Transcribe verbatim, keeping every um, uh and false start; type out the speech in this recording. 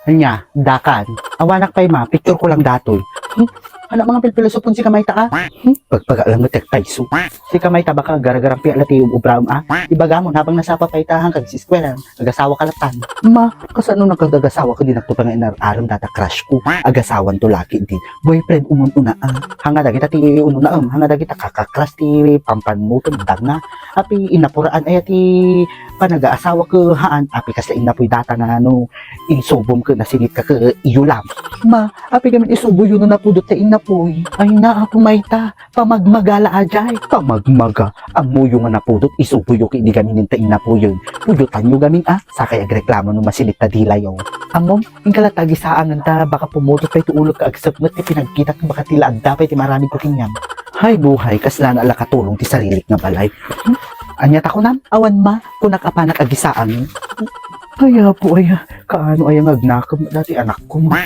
Ania, dakan. Awanak pay ma, picture ko lang datoy. Hmm? Ano mga pilpilosopo sika, Mayta, a? Hmm? Pagpaga lang met ti payso. Sika, Mayta, baka garagarampi la ti ub-ubraem, a? Ibagam, habang nasapa pay ta, haan ka agsiskwela, agasawa ka latan. Ma, kasano nagkagagasawa ket dinakto pay nga inar-arem data crush ko? Agasawan to laki di. Boyfriend unununa, a? Haan nga dagita ti ununaem, haan nga dagita kaka-crush ti pampanmotem, dagna. Api, inapuraan aya ti panagaasawa ket haan, api kasla innapoy data nga no isubom ket nasinit ka ket iyulam. Ma, api gamin isuboyo no napudot ta innapoy. Ay na, Apo Mayta, pamagmagala a jay. Pamagmaga, ammoyo nga napudot, isuboyo ket di gamin ta innapoyen. Pudotanyo gamin a, sakay agreklamo no masinit ta dilayo. Ammom, ingka la ta agisaangen ta baka pumudot pay ti ulok ket agsepnget ti pinagkitak baka ti la adda pay ti maaramid ko kenkuana. Hay buhay, kasla na la katulong ti sarilik nga balay. Hmm? Ania ta kunam? Awan ma, kunak a panak agisaangen. Ay, apo, ay, kaano aya nga agnakem dati anakko, ma?